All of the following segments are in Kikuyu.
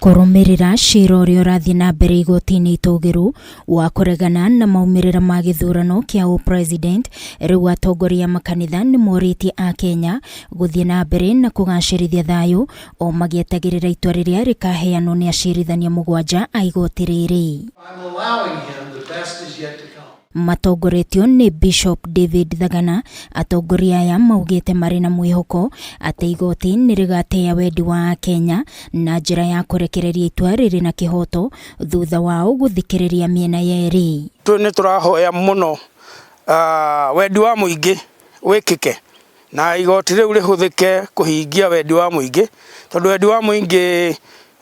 Kũrũmĩrĩra ciira ũrĩa ũrathiĩ na mbere igoti-inĩ itũgĩru wa kũregana na maumĩrĩra ma gĩthurano kĩa ũ-president, rĩu atongoria a makanitha nĩ morĩtie Akenya gũthiĩ na mbere na kũgacĩrithia thayũ o magĩetagĩrĩra itua rĩrĩa rĩkaheanwo nĩ acirithania mũgwanja a igoti rĩrĩ. Matongoretio nĩ Bishop David Thagana, atongoria aya maugĩte marĩ na mwĩhoko atĩ igoti nĩ rĩgatĩĩa wendi wa Akenya na njĩra ya kũrekereria itua rĩrĩ na kĩhooto thutha wao gũthikĩrĩria mĩena yerĩ. Nĩ tũrahoya mũno wendi wa mũingĩ wĩkĩke na igoti rĩu rĩhũthĩke kũhingia wendi wa mũingĩ, tondũ wendi wa mũingĩ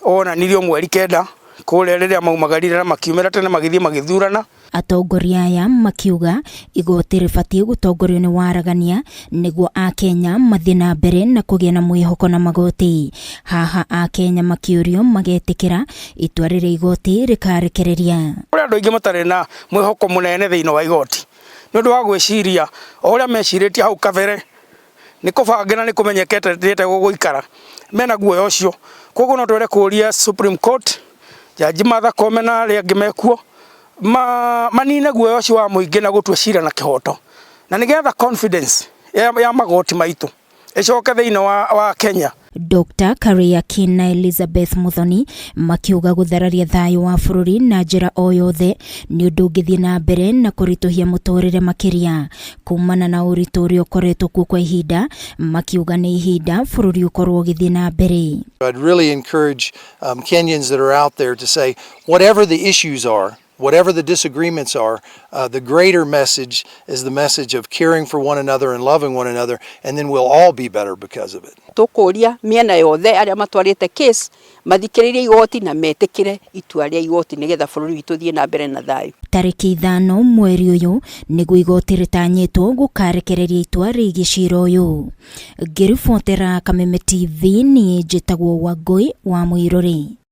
wonanirio mweri 9 kũrĩa rĩrĩa maumagarire na makiumĩra tene magĩthiĩ magĩthurana. Atongoria aya makiuga igoti rĩbatiĩ gũtongorio nĩ waragania nĩguo Akenya mathiĩ na mbere na kũgĩa na mwĩhoko na magoti. Haha Akenya makĩũrio magetĩkĩra itua rĩrĩa igoti rĩkarekereria. Kũrĩ andũ aingĩ matarĩ na mwĩhoko mũnene thĩinĩ wa igoti nĩ ũndũ wa gwĩciria o ũrĩa mecirĩtie hau kabere nĩ kũbange na nĩ kũmenyekete rĩte gũgũikara mena guoya ũcio. Koguo no twende kũria Supreme Court, Jaji Martha Koome na arĩa angĩ mekuo manine guoya ũcio wa mũingĩ na gũtua cira na kĩhoto na nĩgetha confidence ya magoti maitũ ĩcoke thĩinĩ wa Kenya. Dr. Kariuki na Elizabeth Muthoni makiuga gũthararia thayũ wa bũrũri na njĩra o yothe nĩ ũndũ ũngĩthiĩ na mbere na kũritũhia mũtũrĩre makĩria kumana na ũritũ ũrĩa ũkoretwo kuo kwa ihinda, makiuga nĩ ihinda bũrũri ũkorwo ũgĩthiĩ na mbere. I'd really encourage Kenyans that are out there to say, whatever the issues are, whatever the disagreements are, the greater message is the message of caring for one another and loving one another, and then we'll all be better because of it. Tũkũria mĩena yothe arĩa matwarĩte case mathikĩrĩrie igoti na metĩkĩre itua rĩa igoti nĩgetha bũrũri witũ ũthiĩ na mbere na thayũ. Tarĩki 5 mweri ũyũ nĩguo igoti rĩtanyĩtwo gũkarekereria itua rĩgiĩ cira ũyũ. Ngĩribotera Kameme TV, niĩ njĩtagwo Wangũi wa Mũirũrĩ.